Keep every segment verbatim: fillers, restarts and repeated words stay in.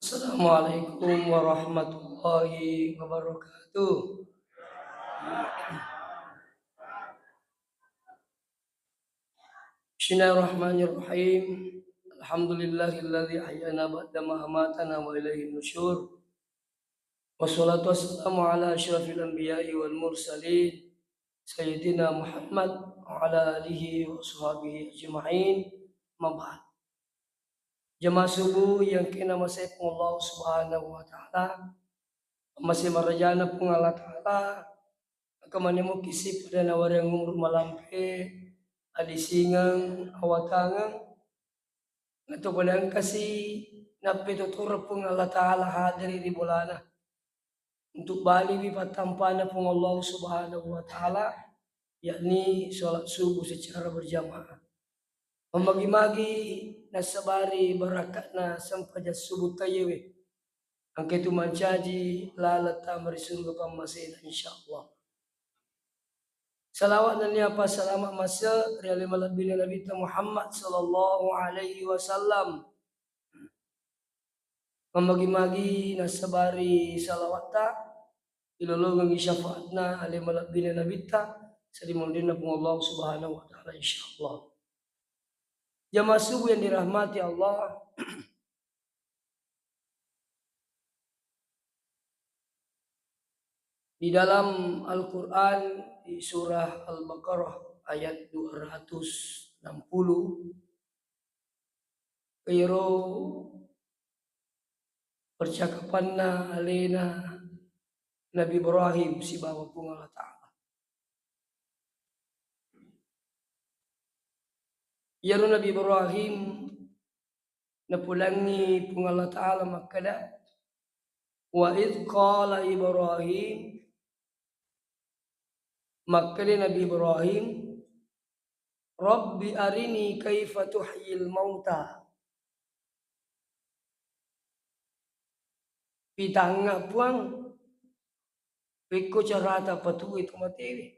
Assalamualaikum warahmatullahi wabarakatuh. Bismillahirrahmanirrahim. Alhamdulillahilladzi ahyana ba'da ma amatana wa ilaihin nusyur. Wassalatu wassalamu ala asyrafil anbiya'i wal mursalin, Sayyidina Muhammad wa ala alihi wa sahbihi ajma'in. Amma ba'd. Jamaah subuh yang kena masai Puang Allah Subhanahu wa Ta'ala, masai marajana Puang Allah Ta'ala, maka manemuki sipada nawareng umur malampe, alisingeng, awatangeng, nato pada engkasi nappe totoreng Puang Allah Ta'ala hadiri ri bolana. Untuk baliwi pattampana Puang Allah Subhanahu wa Ta'ala, yakni sholat subuh secara berjamaah. Magi-magi nasabari barakatna sempajang subuh tayewe. Engka tu mancaji laleng tama ri surga pammasena, insyaallah. Salawat nennia passalama masse ri ale malebbina Nabitta Muhammad sallallahu alaihi wasallam. Mammagi-magi nassabari salawatta, ilolongengngi syafaatna ale malebbina Nabitta, salimonrinna Puang Allah Subhanahu wa Ta'ala, insyaallah. Jamaah subuh yang dirahmati Allah, di dalam Al-Quran, di surah Al-Baqarah ayat dua ratus enam puluh, iyaro percakapanna alena Nabi Ibrahim sibawa Puang Allah Ta'ala. Iyaro Nabi Ibrahim napulangi Puang Allah Ta'ala makkeda, "Wa idz qala Ibrahim," makkeda Nabi Ibrahim, "Rabbi arini kaifa tuhyil mauta." Pitangnga Puang, pekko carata patuwoi to matewe.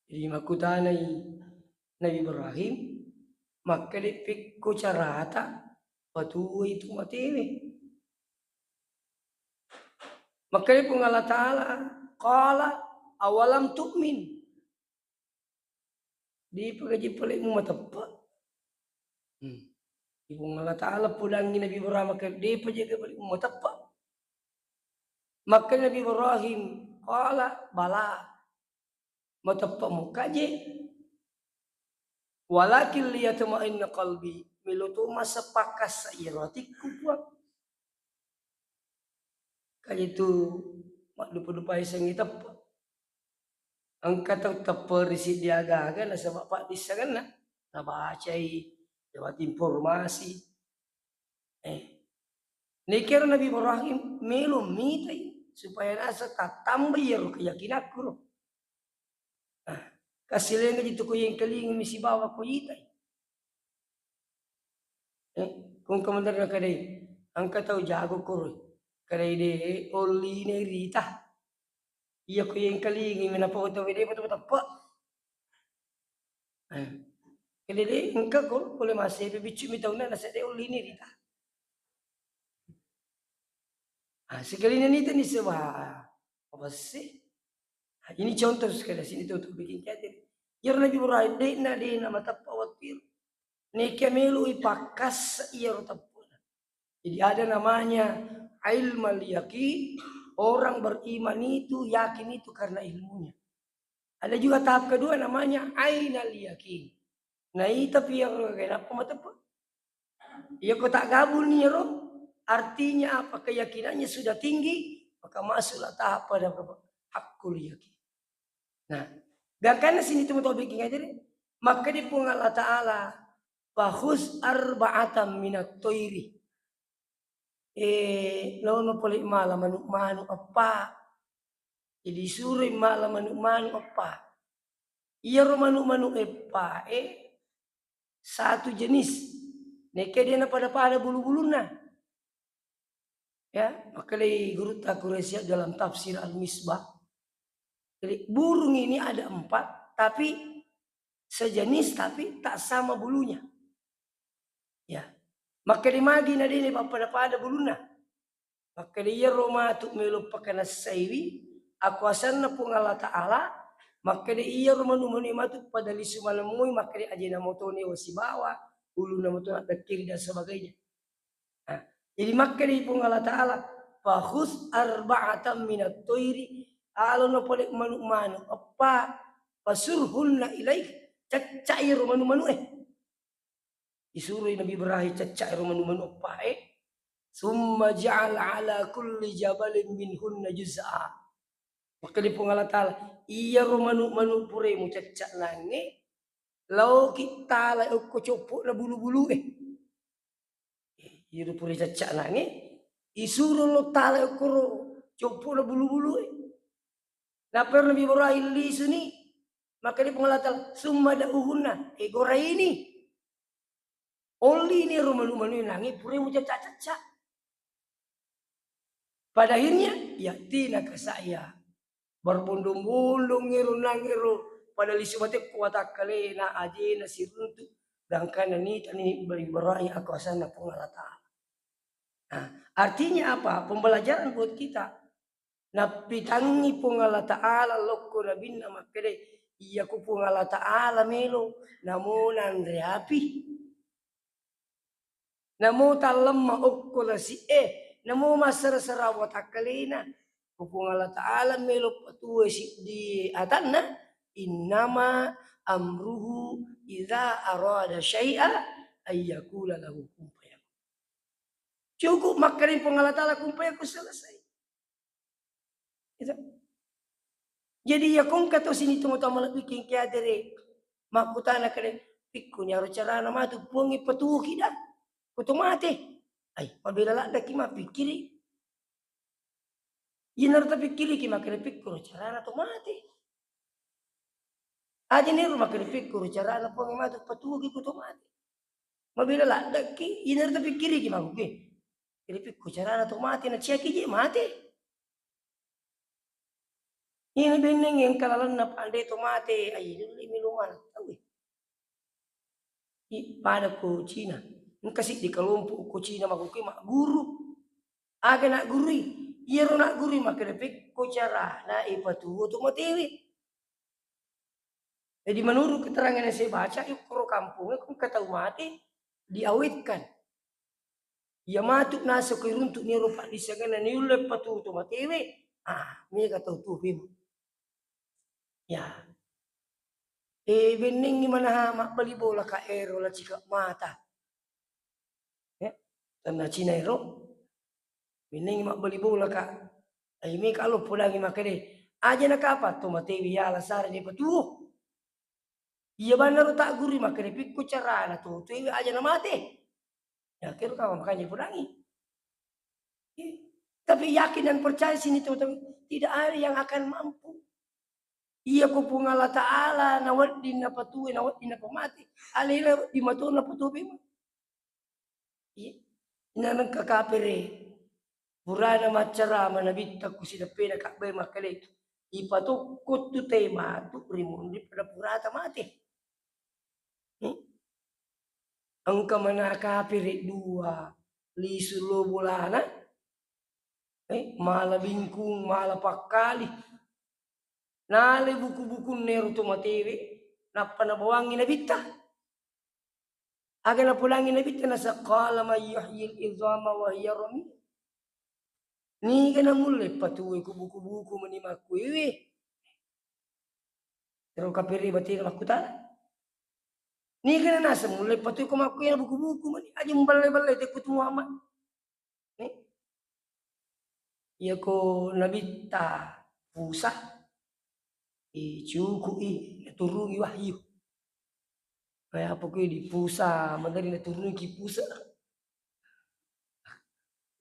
Jadi makkutanai Nabi Ibrahim, makkeda pekko carata patuwoi to matewe. Makkeda Puang Allah Ta'ala, qala awalam tu'min. Depa gaji pale mumateppe. Hmm. Puang Allah Ta'ala pulangi Nabi Ibrahim, makkeda, depa jaga pale mumateppe. Makkeda Nabi Ibrahim, qala bala. Mateppe mukaje. Walakin liyatma'inna qalbi. Melo to masepakkasa iyaro atikku, Puang. Kajitu maddupa-dupai sengngi teppe. Engka tau teppe ri siddi aga-aga nasaba paddissengenna. Nabacai, dapat informasi. Eh. Nekero Nabi Ibrahim melo mitai supaya nasa tattamba iyaro keyakinakku ro. Nah, kasilenga ji tu ko yengkalingi mi sibawa ko yitai. Eh, kong komentar na kadai, engka tau jago koro. Kadai de olline rita. Iya ko yengkalingi mi napoto wede betul teppe. Eh, kadai de engka ko pole masepe biccu mi tauna nasa de olline rita. Ah, sekali ni tani sewa. Apa sih? Ini contoh sekali sini tuh, tuh bikin kayak ini. Iyaro Nabi Ibrahim, de'na, de'na mateppa wattu iyaro. Neke meloi pakkas iyaro teppuna. Jadi ada namanya ilmal yakin, orang beriman itu yakin itu karena ilmunya. Ada juga tahap kedua namanya ainal yakin. Naita pi iyaro kenapa mateppe. Iya ko tak gabung ni ro, artinya apa? Keyakinannya sudah tinggi, maka masuklah tahap pada apa? Hakul yakin. Nah, gangkanna sini tu moto bikin aja deh. Maka di Puang Allah Ta'ala, "Fakhuz arba'atan minat toiri." Eh, lono pole mala manuk-manuk eppa. Jadi suroi mala manuk-manuk eppa. Iyaro manuk-manuk eppa, eh, satu jenis. Neke dia na pada-pada bulu-bulunna. Ya, makkalei gurutta Quraisyah dalam tafsir Al-Misbah. Jadi, burung ini ada empat, tapi sejenis, tapi tak sama bulunya. Ya. Makkeda magi na de' napappada-pada bulunna. Makkeda iyaro matu melo pakanassaiwi akuasanna Puang Allah Ta'ala, makkeda iyaro manu-manu matu pada lisu malemmui, makkeda ajena motone wasibawa, ulunna motona dakkiri dan sebagainya. Nah, jadi makkeda Puang Allah Ta'ala, "Fakhudz arba'atan minat toiri," alo na pole manu-manu eppa, "fasurhunna ilaik," cacca iyaro manu-manu e. Isuroi Nabi Ibrahim cacca ero manu-manu eppa e. "Summa ja'al ala kulli jabalin minhunna juz'a." Makkeda Puang Allah Ta'ala, "Iyaro manu-manu pura mucacca nange, laoki tala okko coppo'na bulu-bulu e." Iyaro pura cacca nange, isuro lo tala okkoro coppo'na bulu-bulu e. Nappa ero Nabi Ibrahim lisuni, makkeda Puang Allah Ta'ala, "Summa da'uhunna," e, goraini. Ollini ero manu-manu nange pura mucacca-cacca. Pada akhirnya, ya'tinaka sa'ya. Berbondong-bondong ero nange ero pada lisu mate ko watakkalena, ajena siruntu, gangkanna nitani Nabi Ibrahim akuasanna Puang Allah Ta'ala. Nah, artinya apa? Pembelajaran buat kita. Nappitangngi Puang Allah Ta'ala lokko nabinna makkeda, "Iya ku Puang Allah Ta'ala melo, namo nanre api. Namo tallemma okko lasi'e, namo massara-sara watakkalena." Ku Puang Allah Ta'ala melo patuo siddi atanna, "Innama amruhu idza arada syai'a ayyakula lahu kun fayakun." Cukup makkeda Puang Allah Ta'ala kun fayakun, selesai. Gitu. Jadi, iya ko engka to sining tomatoa malebbi ki engka adere makkutana kede, "Pikku nyaro carana matu Puang ipatuoki da? Ko to mate." Ai, mabela laddaki mappikkiri. Iyanaro tapikkiriki makkeda, "Pikkuro carana to mate?" Aja niru makkeda, "Pikkuro carana Puang matu patuoki ko to mate?" Mabela laddaki, iyanaro tapikkiriki makkuke. Jadi pikku carana to mate, naciaki je mate. Ini benneng engka lalenna pande to mate, ai dulli mi lumana taue. I, pada ko Cina, engka siddi kelompok ko Cina makkuke magguru. Aga naggurui? Iyaro naggurui makkeda pikku carana ipatuo to matewe. Jadi menurut keterangan yang saya baca, yukro kampung ko engka tau mate, diawetkan. Iya matu naseng ko iruntu niro paddisengenna niulle patuo to matewe, ah, mega tau tuo memang. Ya. Eh, bennengngi manaha mabbali bola ka ero la cika mata. Eh, tanna Cina ero. Bennengngi mabbali bola ka. Ai mega lo podangi makkeda, aja nakapa to matewi yala sare ni patuo. Iya bannaro taggurui makkeda pikku carana to tuewe aja namate. Ya, kero kawa makanya podangi. Iya. Tapi yakin dan percaya sini teman-teman, tidak ada yang akan mampu. Iya ko Puang Allah Ta'ala nawedding napatuo, nawedding napamate, alena wedding mato napatuo memang. Iya. Inanengka kapere, purana maccarama Nabitta ku sideppena Ka'bae makkeda, ipatokko tu tae matu ri munri pada purata mate. Hmm? Engka mana kapere dua lisu lo bolana, eh, mala bingkung, mala pakkali. Nale buku-bukunna ero to matewe, nappa nabawangngi Nabitta. Aga napodangi Nabitta, naseng, "Qala man yuhyil idhama wa hiya ramim." Niga namulle patuoi kubu-kubuku mani makkuewe? Ero kapere batena makkutana. Niga naseng mulle patuoi ko makkuewe buku-buku mani? Aja muballe-balle tekku tu Muhammad. Eh? Iyako Nabitta pusa, eh, cuku'i naturungi wahyu. Kaya apa kuwi di pusa, magari naturungi pusa.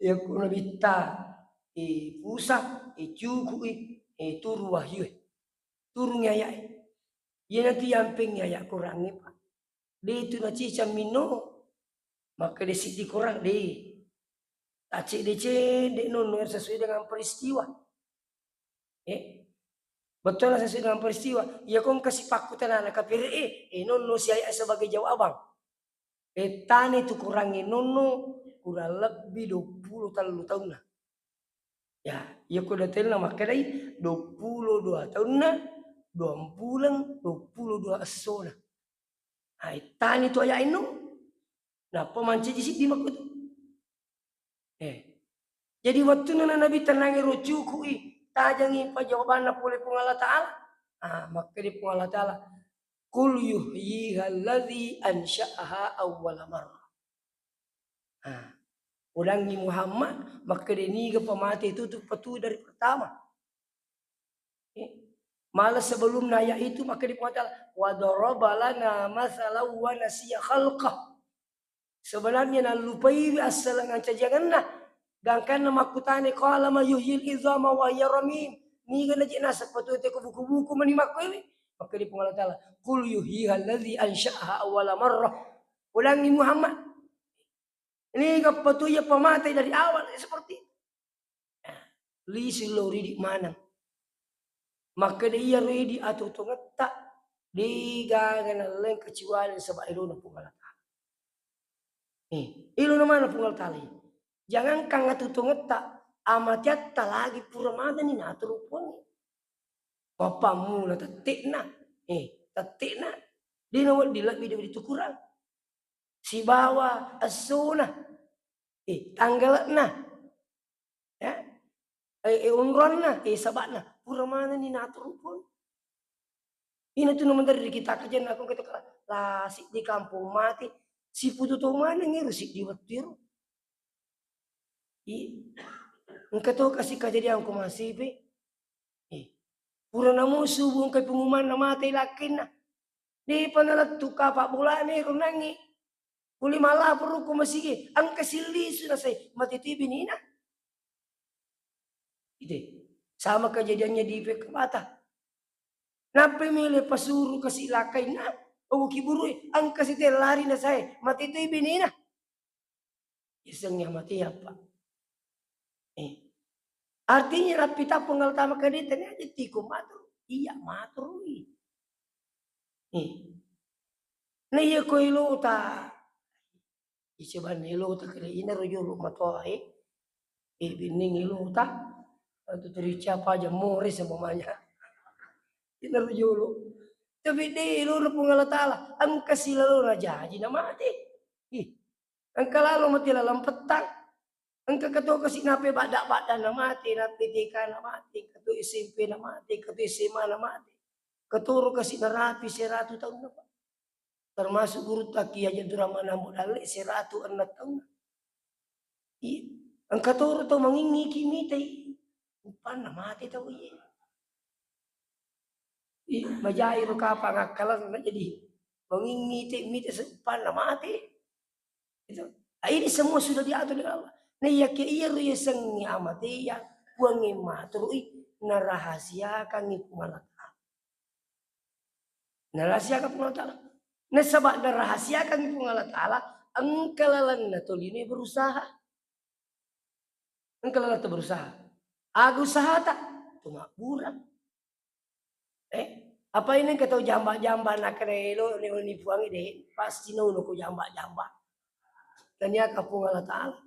Iyako Nabitta, eh, pusa, eh, cuku'i, eh, turu wahyu, eh. Turungi aya'e. Iya nanti yampengi aya' Korangnge, Pak. De' tu nacicang minno, makkeda siddi Korang, de'. Taccedde-cedde nonno sesuai dengan peristiwa. Eh, bettuanna sesuai dengan peristiwa. Iya ko engka sipakkutanana kapere'e, eh, nonno si aya'e sebagai jawaban. Ettani tu kurangnge nonno kurang lebbi duappulo tellu taunna. Ya, iya ko detailna makkedai duappulo dua taunna, duampuleng, duappulo dua essona. Ah, ettani tu aya'e no. Nappa mancaji siddi makkutu. Eh. Jadi wettunna na Nabi tenangngi ro cuku'i, tajengngi pajawabanna pole Puang Allah Ta'ala. Ah, makkeda Puang Allah Ta'ala, "Qul yuhyiha alladzi ansya'aha awwala marrah." Ah, udangngi Muhammad, makkeda niga pamate tutu patu dari pertama. Eh, malah sebelumna ayat itu, makkeda Puang Allah Ta'ala, "Wa daraba lana mathalan wa nasiya khalqah." Sebenarnya nallupaiwi assaleng ancajiangenna. Gangkanna makkutana, "Qala man yuhyil idzama wa hiya ramim." Niga naji naseng patute ko buku-buku mani makkuiwi? Makkeda Puang Allah Ta'ala, "Qul yuhyiha alladzi ansya'aha awwala marrah." Udangngi Muhammad. Niga patu iya pamate dari awal, eh, seperti itu. Nah, lisu lao ridi maneng. Makkeda iyaro idi atuo-tuongetta, degaga nalleng kecuali nasaba elona Puang Allah Ta'ala. Eh, elona maneng Puang Allah Ta'ala. Jangankan atuo-tuongetta, amateatta lagi pura manenni naturu Puang. Pappammula tette'na, eh, tette'na. De nawedding lebbi dari itu kurang. Sibawa essona, eh, tanggale'na, ya, eh, eh, onronna, eh, saba'na, pura manenni naturu Puang. Ina tu namanderri kita kajenna ko kita la siddi kampong mate, siputu to maneng ero siddi wettu ero. I, engka to kasi kejadian ko masipe. Eh, pura namo subuh engka pengumumanna mate lakkainna. Depa nalettu kapang bolana ero nangnge. Pole malaporo ko masigi, engka sillisu nasai, mate toi benena. Ite, sama kejadiannya di P K Batam. Nappai mele pasuru kasi lakkainna, ogo kiburui, engka site lari nasai, mate toi benena. Yasengnge amateang, Pak. Eh. Artinya, nappitang Puang Allah Ta'ala makkeda, tania aja tiko maturu. Iya, maturui. Eh. Na iya ko elota. Ice banna elota kede, inaro jolo matoa, eh. Eh, binning elota. Atau teri siapa aja more semuanya. Inaro jolo. Tapi de elona Puang Allah Ta'ala. Engka silalona jaji na mate. Ih. Engka lalo mate laleng pettang. Engka keto kasi nape badda-badda na mate, nape T K na mate, keto S M P na mate, keto S M A na mate. Ketoro kasi narapi seratu taunna, Pak. Termasuk gurutta Kiai Haji Abdurrahman Ambo Dalle seratu enneng taunna. Iya. Engka toro tau mangingngiki mitai. Uppanna mate tau iye. Ih, majai ro kapang akkalenna jadi. Mangingngite mite seuppanna mate. Itu. Ah, ini semua sudah diatur oleh Allah. Nah, iya ke iya ro yasengnge amateang, Puangnge maturui, narahasiakangngi Puang Allah Ta'ala. Narahasiakan Puang Allah Ta'ala. Nasaba narahasiakangngi Puang Allah Ta'ala, engka lalenna tolinoe berusaha. Engka laleng to berusaha. Aga usahata? To mabbureng. Eh, apa ini engka tau jamba-jamba nakkeda elo ni, ni Puangnge de, pasti nauno ko jamba-jamba. Tania ka Puang Allah Ta'ala.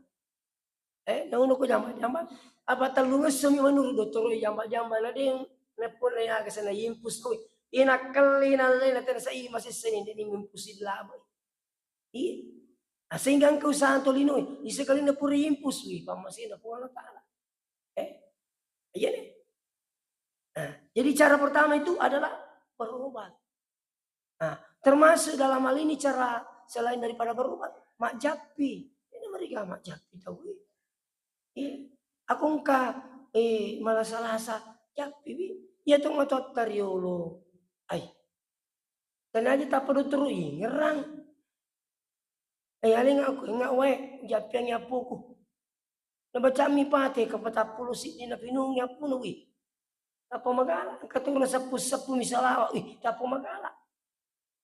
Eh, nauno ko jamba-jamba. Apa tellungessomi menurut dottoro jamba-jamba na de, na pole aga sana impus to. Ina kelle na le na tena sai masessani de impus lama. Iya. Nah, sehingga engka usaha tolinoe, isekalina pura impus, wih, pammasena Puang Allah Ta'ala. Eh, iya deh. Nah, jadi cara pertama itu adalah berobat. Nah, termasuk dalam hal ini cara selain daripada berobat, majjappi. Ini mereka majjappi tau, wih. Iya. Aku engka, eh, malasa-lasa, jappi, wih. Iya tu matotta riolo. Ai, Tania aja tappa dottoro ingerang. Eh, aling aku inga wae, jappiangngi appuku. Nabacammi pate kapatappulo siddi napinungi appuna, wih. Tappa magala, engka toro seppu-seppu mi salawa, wih, tappa magala.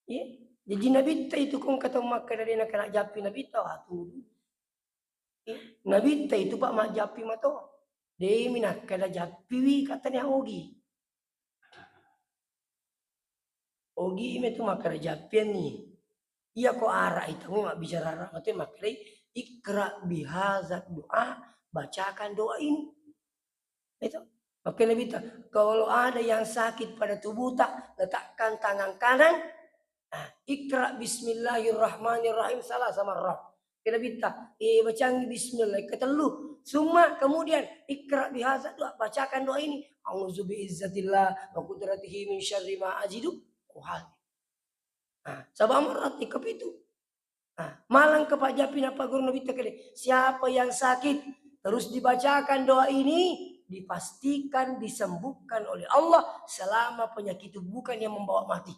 Iya, jaji nabitta itu ko engka tau makkeda de nakena jappi nabitta, wah, tudu. Iya, nabitta itu, Pak, majjappi mato. Demi nakkeda jappiwi, katanya ogi. Ogi metu makkeda jappianni. Iya ko ara' ita mui mabbicara ara' mate makkedai, "Iqra bihadza doa, bacakan doa ini." Itu. Makkedai Nabitta, "Kalau ada yang sakit pada tubuhta, letakkan tangan kanan, ah, iqra bismillahirrahmanirrahim salah sama roh." Kena Nabitta, eh, bacangi bismillah ketellu. Summa kemudian iqra bihadza doa, bacakan doa ini. "A'udzu biizzatillah wa qudratihi min syarri ma ajidu wa hadzi." Nah, saba' marrati kepitu. Nah, malang ke Pak Japi napa guru Nabitta kede, siapa yang sakit terus dibacakan doa ini, dipastikan disembuhkan oleh Allah selama penyakit itu bukan yang membawa mati.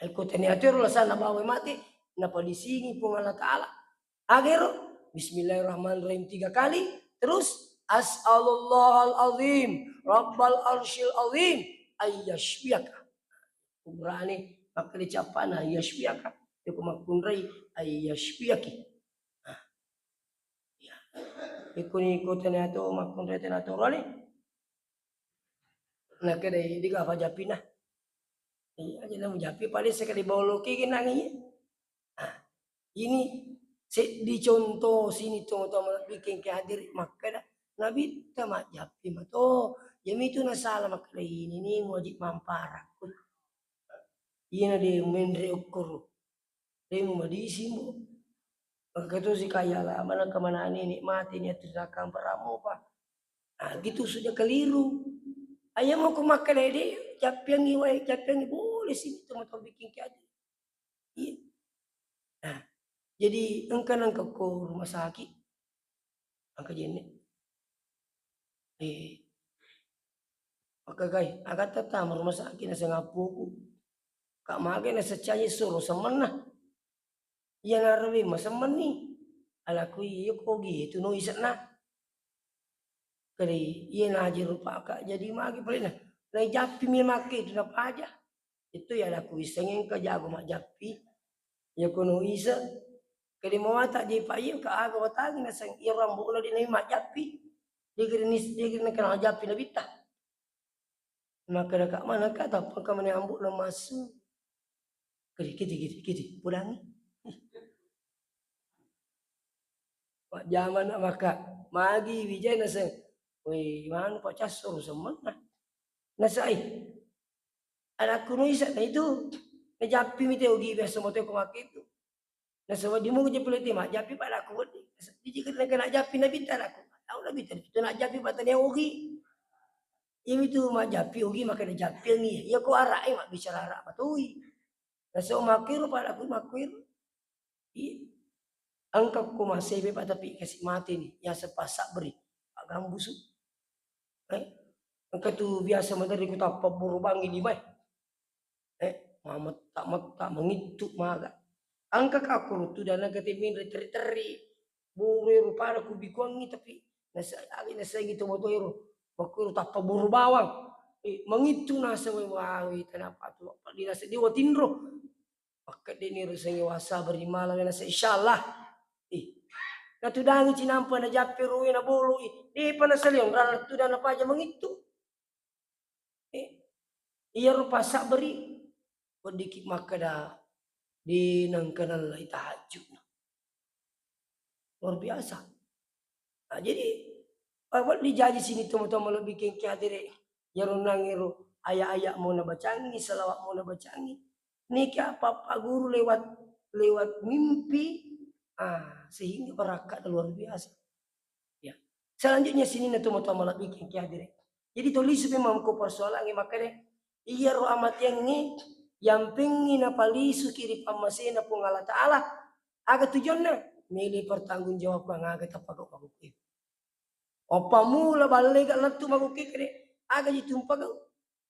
Iko tania tu ero lasana bawai mati, napalisingi Puang Allah Ta'ala. Agero, bismillahirrahmanirrahim tiga kali, terus, "As'alullahal azim, rabbal arsyil azim, ayyashfiyaka." Kuburane, makkeda cappana, "Ayyashfiyaka." Iko makkunrai, "Ayyashfiyaki." Nah, iya. Iko ni ko tania to makkunrai tania to rani. Nakkeda, "Idi gafa japina?" Iya, jadi mujappi pada sekali boloki genangi. Ah, ini seddi contoh sini to, to malebbi kengke hadir makkeda, "Nabitta majappi mato." Jami tu nasala makkeda, "Ini ni muaji mamparakku." Iyana de menre ukkuru. Dé mumadising, Bu. Engka tosi kaya lama nengka manani nikmati ni attiraka amparang mopa. Ah, gitu sudah keliru. Aja mako makkeda dé, cappiangngi wae, cappiangngi boleh sini to matobiking ki ati. Iya. Nah, jadi engka nengka ko rumah sakit. Engka jenne. Eh, makkagai, agatta tama rumah sakit naseng appoku. Ka magai naseng caji soro semmenna. Iya narewe masemmenni. Alakku iya ko gitu no isekna. Kali iya naji rupa ka jadi magi palena. Najappi mi makke itu napaja. Itu ya laku wissengi engka jago majappi. Ya kono ise. Kali mawata je pa iya ka aga watangi naseng iya rambu na di nai majappi. Dia kira nis, dia kira nakana majappi nabitta. Makkeda ka mana ka tappa ka mani ambu na masu. Kedi, kedi, kedi, kedi, pudangi. Majjama na maka magi wijai naseng. Woi, manu pa casso rusemmenna. Nasai. Anakku no isa na itu. Najappi mi te ogi biasa mo te ko makke itu. Nasaba di mugu je pulete majappi pada aku wedding. Di jika kena jappi nabitta anakku. Tahu nabitta itu najappi pada ne ogi. Imi tu majappi ogi maka najappi angi. Iya ko arak e mabbicara arak matoi. Nasaba makkiro pada aku makkiro. Iya. Engka ko masebe pa tapi kasi mate ni. Yaseng passabberi. Paggambusu. Eh, engka tu biasa maderri ku tappa buru bangi lima e. Eh, mametta-metta mangittu maga. Engka ka ko rutu dana gate minre terri-terri. Buru e rupada ku bikuangi tapi nasa agi nasengi to moto ero. Makkuro tappa buru bawang. Eh, mangittu nasa wae wawi tanapa tu apa dinasa dewa tinro. Pakkedde ni rusengi wasabari malam nasa insyaallah. Ih. Natudangi cinampa najappe ruwe na bolo i. Depa nasaliong rala tudang napaja mangittu. Eh, iyaro passabberi weddikki makkeda de nengka nallai tahajud. Luar biasa. Nah, jadi, eh, wedding jaji sini tomatoa malebbi kengke hadere. Iyaro nangero aya-aya mau nabacangi, salawat mau nabacangi. Niki apa-apa guru lewat, lewat mimpi, ah, sehingga barakka luar biasa. Ya. Selanjutnya sininna tomatoa malebbi kengke hadere. Jadi tolisu memang ko persoalangnge makkeda, iyaro amateangnge yampengngi napalisuki ri pammasena Puang Allah Ta'ala, aga tujuanna? Mele pertanggungjawabkan aga tappagau makkukku. Oppamula ballega lettu makkukku kede, aga ji tumpagau?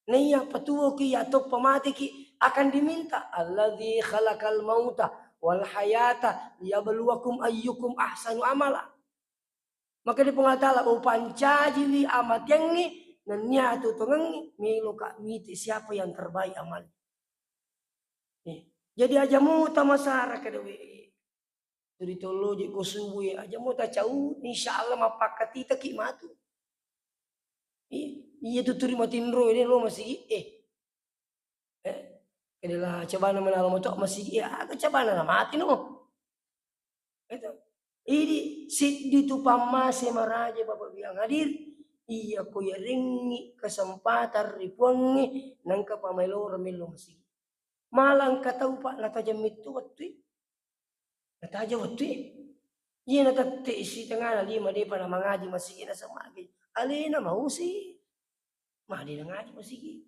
Naiya patuwoki ya toppa mateki akan diminta, "Alladzi khalaqal mauta wal hayata liyabluwakum ayyukum ahsanu amala." Maka di Puang Allah Ta'ala, "Upancajiwi amateangngi nennia atutongengngi, meloka mite siapa yang terbaik amalnya." Eh, jadi aja muta masara kada we. Turi tollo je ko subuh ya, aja muta cau, insyaallah mappakatitaki matu. Iya, iya tu turi matinro ini lo masigi eh. Eh, Kedela cabana menala moto masigi, ya, aga cabana na mati no. Itu. Idi siddi tu pammase maraja Bapak Biang hadir, iya ko yarengngi kesempatan ri puangnge, nangka pamaeloro mello masigi. Malang ka tau, Pak, natajang metto wettue. Nataja wettue. Iya natette sitengana lima depa namangaji masigi naseng magi. Alena mausi. Magi nangaji masigi.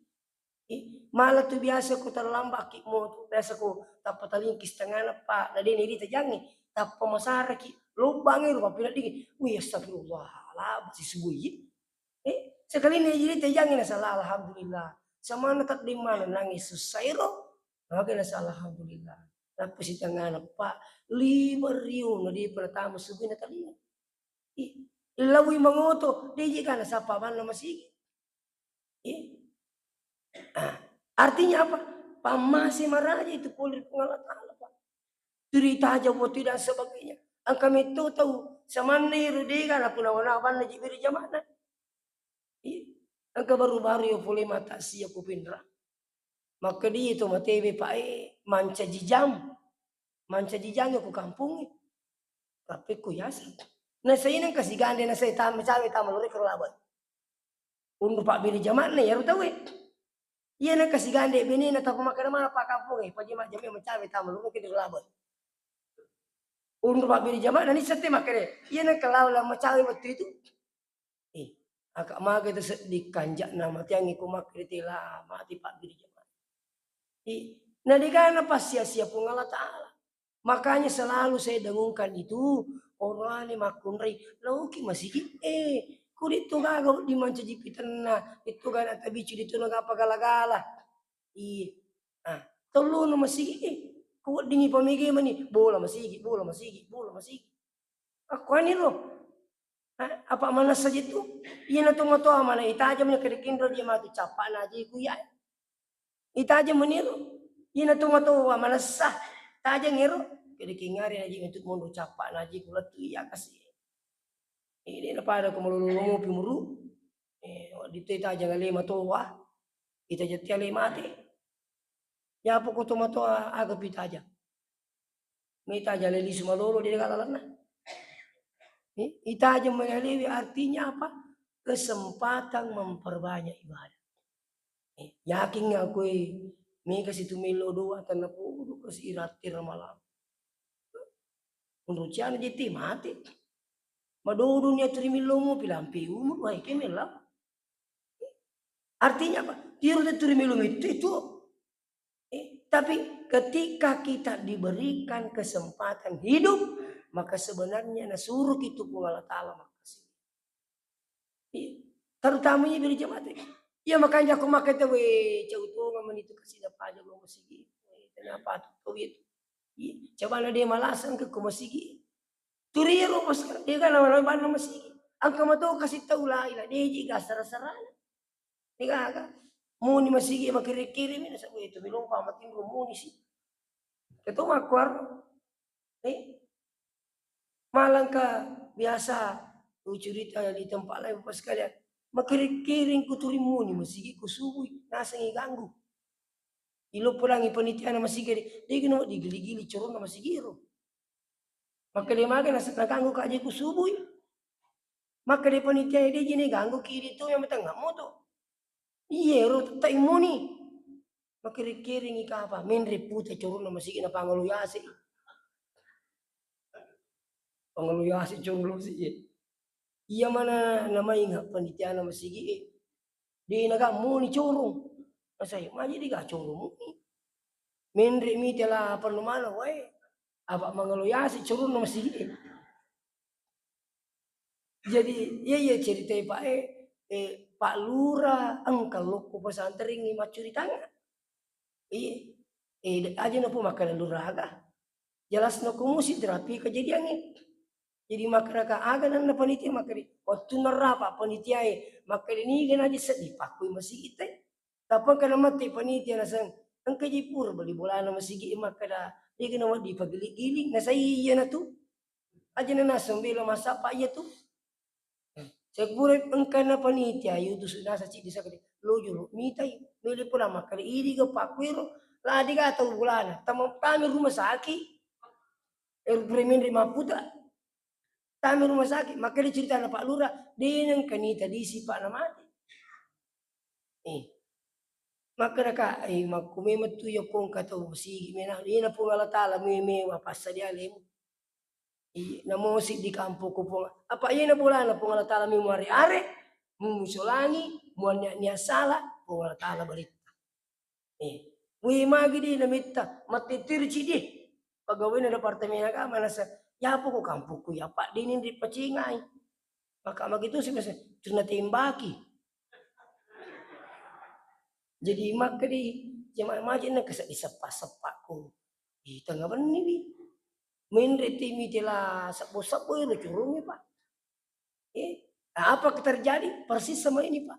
Eh, malah tu biasa ko terlambat ki mo tu, biasa ko tappa talingki setengana, Pak, na dena idi tajangi. Tappa masara ki. Lobbangi rupa pina dingin. Wih, astagfirullah. Laba si subuhi. Eh, sekali ni jadi tajangi nasala alhamdulillah. Samana tak dimana nangis susah ero. Maka nasa alhamdulillah. Nappa sitengana, Pak, lima riu na depa natama subuh na talia. Ih, lawi mangoto, deje kana sapa manna masigi. Ih. Ah, artinya apa? Pammase maraja itu pole ri Puang Allah Taala, Pak. Cerita aja waktu dan sebagainya. Engka metto tau samanna ero dega napunawa-nawa banna jibiri jamana. Ih, engka baru-baru yo pole mata sia ku pinra. Makkeda to matewe, Pak, e, mancaji jam. Mancaji jam ko kampongnge. Rappekko yaseng. Nasaineng kasi gande nasai tama cawe tama lori kero labai. Unru pabbere jamanna yaro tauwe. Iya nengka sigande benena tappa makkeda mana pakkampongnge, paji majjama macawe tama lori kero labai. Unru pabbere jamanna nisseng te makkeda. Iya nengka lao la macawe wettu itu. Eh, aka maga itu seddi kanja'na matiangngi ko makkeda tela mati pabbiri jamaah. Eh, na degana passia-sia Puang Allah Taala. Makanya selalu saya dengungkan itu, orane makkunrai, lauki masigi, eh, ko ditto gaga wedding mancaji pitenna, ditto gaga tabicu, ditto gaga gala-gala. Iya. Ah, tellu no masigi, eh, ko weddingi pamege mani, bola masigi, bola masigi, bola masigi. Akkuaniro. Ha, apa manessa je tu? Iyana tomatoa mana itajeng mani kede kinro je matu cappa'na aje ku iya. Itajeng maniro. Iyana tomatoa manessa tajeng ero kede kingari aje untuk monro cappa'na aje ku lettu iya kasi. Ini na pada ko malolo mopi muru. Eh, wedding te itajeng ale matoa. Itajeng te ale mate. Yapo ko tomatoa aga pitajeng. Maitajeng le lisu malolo de gaga lalenna. Eh, itajeng malewi artinya apa? Kesempatan memperbanyak ibadah. Eh, yakin aku, eh, mega situ melo doa tanna podo kasi iratti ramalang. Menurut siana jeti mati. Madodo ni aturi melo mo pilampi umur wahai kemela. Artinya apa? Tiro te turi melo itu itu. Eh, tapi ketika kita diberikan kesempatan hidup, maka sebenarnya nasuruh itu Puang Allah Taala makasih. Iya. Terutama iya beri jamaah. Iya, makanya aku makai tawe cau tonga menitu kasih dapat aja lo masigi. Eh, kenapa tuh kau itu? Iya, coba na dia malasang ke ko masigi. Turiero pas dia kan nama nama masigi. Angka mato kasih tahu lah ila deji gasara-sarana. Degaga. Muni masigi makkiri-kiri mi nasaba itu milompa matinro muni si. Keto makkuar. Eh. Malangka biasa ucurita di tempat lain pas sekalian. Makkiri-kiri ku turi muni masigi ku subui nasengi ganggu. Ilo pulangi panitiana masigi de, de gino digili-gili corona masigi ro. Makkeda maga nasa-, naganggu ka aje ku subui. Makkeda panitia de jine ganggu ki di tu yang matengah moto. Iye ro tetta imuni. Makkiri-kiringi kapa menre pute corona masigi na pangalo yase. Pangalo yase corona masigi. Iya mana namainga panitiana masigi. De naga muni corong. Nasai maji de ga corong muni. Menre mi tela panno mana wae. Apa mangalo yase corong masigi. Jadi iya iya ceritai Pak e, eh, Pak Lura engka lokko pesantrengi maccuritanga. Iya. Eh, aja napu makkeda luraga. Jelas no kumusi terapi kejadiannya. Jadi makkeda ka aga nanna panitia makkeda, wettunna rapa panitiae makkeda niga naji seddi pakkui masigi te. Tappa engka namatti panitia naseng, engka ji pura bali bolana masigi makkeda, niga nawedding pagili-giling, nasai iyana tu. Aja na naseng bela massappa iya tu. Sekure engka na panitia yutu sunasa ciddi sakali. Lo jolo mitai, mele pula makkeda idi ga pakkuero, La diga tau bolana, tama-, tami rumah sakit. Eh, pura menre mapputa. Tami rumah sakit, makkedai ceritana Pak Lurah, de nengka nita disi, Pak, namate. Eh. Makkedaka, eh, makku memang tu iya ko engka tau sigi mena, iyena Puang Allah Taala memewa passadia alemu. Iya, namo siddi kampokku Puang. Apa iyena bolana Puang Allah Taala memuare-are, mumusolangi, muannia-nia sala, Puang Allah Taala balitta. Eh, wih magi di namitta, mattittiri cidi. Pegawai na Departemen Agama nasa, ya apa ko kampokku ya Pak, de ninri pacingai. Maka magi tu sih masa, terna tembaki. Jadi makka di jamaah majid na kasa diseppa-seppa ko. Di tengah benni wi. Menre timi tela sebbo-sebbo iro curungi, Pak. Eh, apa terjadi? Persis sama ini, Pak.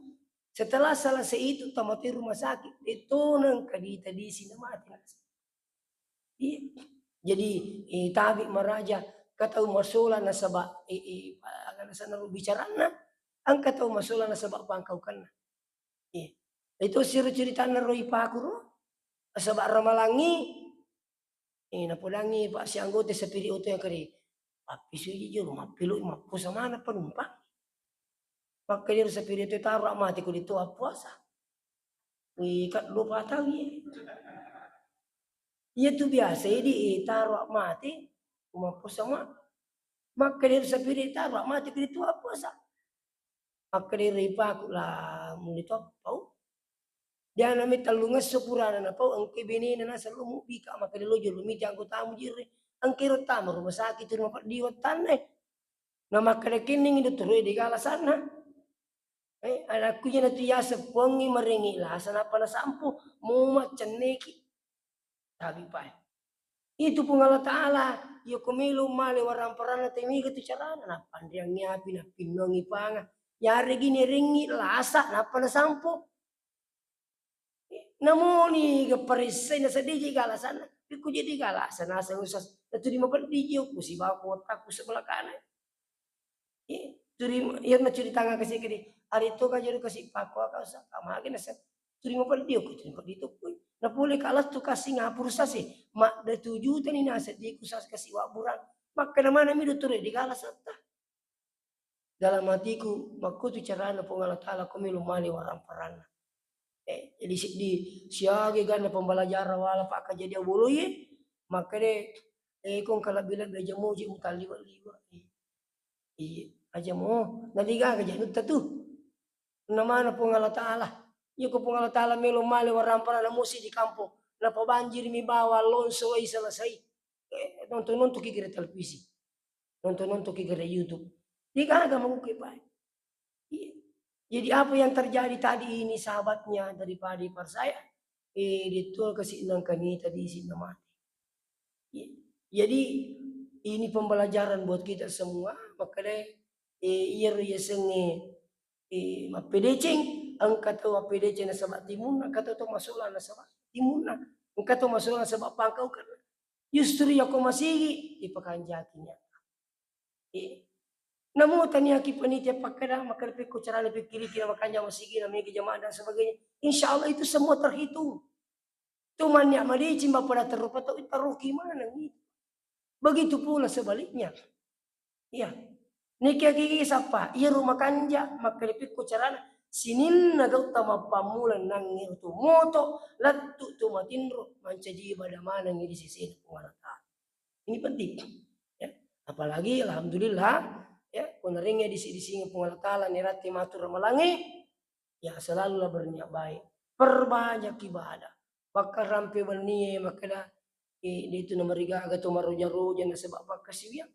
Setelah selesai itu, tamatoi rumah sakit, de toneng kadita disi namate. Iya. Jadi, eh, tabi maraja, engka tau masola nasaba, eh, eh, aga nasana bicaranna, engka tau masola nasaba pangkaukanna. Iya. Itu siro ceritanna ro ipaku ro, nasaba ramalangi, eh, napodangi Pak si anggota sapiri oto yang keri, pappisui jujur, mappiloi, mappusa maneng penumpang. Makkedai ro sapiri oto, taro mate ko di toa puasa. Wih, kaddo patang ye. Iya tu biasa di taro mate, ko mappuasa ma. Makkedai ro sapiri, taro mate ko di toa puasa. Makkedai ro ipaku, la muli to pau. Diana mi tellungesso purana napau, engkai benena naseng lo mubbi ka, makkeda lo jolo miti anggotamu jirre. Engkai ro tama rumah sakit tu rumah peddi wettanna. Na makkeda kenning dottoroe de gala sanna. Eh, anakku jana tu yaseng puangngi marengi lasa nappa nasampo, mo maccenneki. Tabi pae. Itu Puang Allah Ta'ala, iya ko melo male waramparanna temiga tu carana, nappanriangngi api, nappinnongi panga. Yaregi nerengngi lasa, nappa nasampo. Namoni ga paressai, naseddiji galasanna. Pikku jadi galasa, naseng usas. Natudi mapeddiji okku, sibawa ko wettakku sebelah kanan. Eh, turi, iyarna curitangaka sekkedi, ari to ka jero kasi pakkoa ka usa, ka magi nasa, turi mapeddi okko, turi mapeddi tokkoi. Napole ka lettu kasi ngapuru sase, madda tujutani nasa diku sas kasi wabburang. Makkeda manami dottoroe, digala satta. Dalam hatiku, makkutu carana Puang Allah Ta'ala ko melo male waramparanna. Eh, jadi seddi, siaga ganna pembelajaran wala pakkajadiang woloe, makkeda, eh, ko engka lebbi-lebbi aja moji mutalliwa-liwa. Iya, aja mo, nadigaga janutta tu. Namana Puang Allah Ta'ala. Iya ko Puang Allah Ta'ala melo male waramparanna musi di kampung. Napabanjiri mi bawang, longso, wai selesai. Eh, nonton-nonton ki kira televisi. Nonton-nonton ki kira YouTube. Digaga mangukku pae. Iya. Jadi apa yang terjadi tadi ini sahabatnya daripada percaya, eh, dia tuh kasih nangkani tadi si mati. Iya. Jadi ini pembelajaran buat kita semua, makanya, eh, iyaro yasengnge, eh, mappedeceng, engka tau appedeceng nasaba timunna, engka tau masola nasaba timunna, engka tau masola nasaba pangkaukan. Justru yako masigi, ipakanjaki nyata. Eh, namo taniaki panitia pakkeda, makkeda pekko carana pikkiriki na makanja masigi, na mega jamaah dan sebagainya. Insya Allah itu semua terhitung. Tu mannia madeceng bappada terrupa tau, taroki maneng itu. Begitu pula sebaliknya. Iya. Niki-, kiki sappa, iyaro makanja, makkeda pekko carana, sininna gautta mappammula nangnge tu moto, lettu tu matinro, mancaji ibadah manengngi di sesena Puang Allah Ta'ala. Ini penting. Ya. Apalagi alhamdulillah, ya, ko narengnge disi-disingeng Puang Allah Ta'ala, nirati matu ramalangnge, ya, selalulah berniat baik. Perbanyak ibadah. Pakkarampe wennie makkeda, eh, de tu namarigaga to maroja-roja nasaba pakkasiwiang.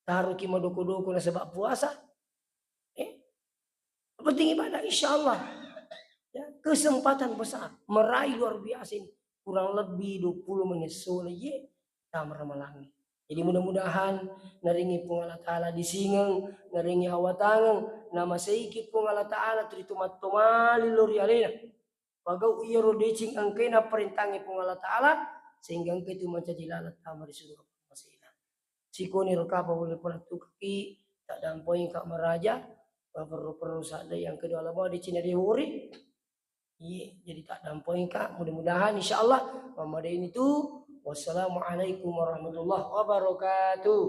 Taroki madoko-doko nasaba puasa. Eh, penting ibadah, insya Allah. Ya, kesempatan besar, meraih luar biasa ini. Kurang lebih dua puluh menit sore ye, tama ramalangnge. Jadi mudah-mudahan narengngi Puang Allah Ta'ala disingeng, narengngi awatangeng, namaseiki Puang Allah Ta'ala turitu mattomali lao ri alena. Pagau iyaro deceng engkae napparentangngi Puang Allah Ta'ala, sehingga engka tu mancaji laleng tama ri surga pamasena. Sikoniro kapang ulle palettukaki, taddampengika maraja, perro-perro sadda yang kedua lama deceng na dewori. Iye, jadi tak dampengika. Mudah-mudahan, insyaallah, mamadai ini tu. Wassalamualaikum warahmatullahi wabarakatuh.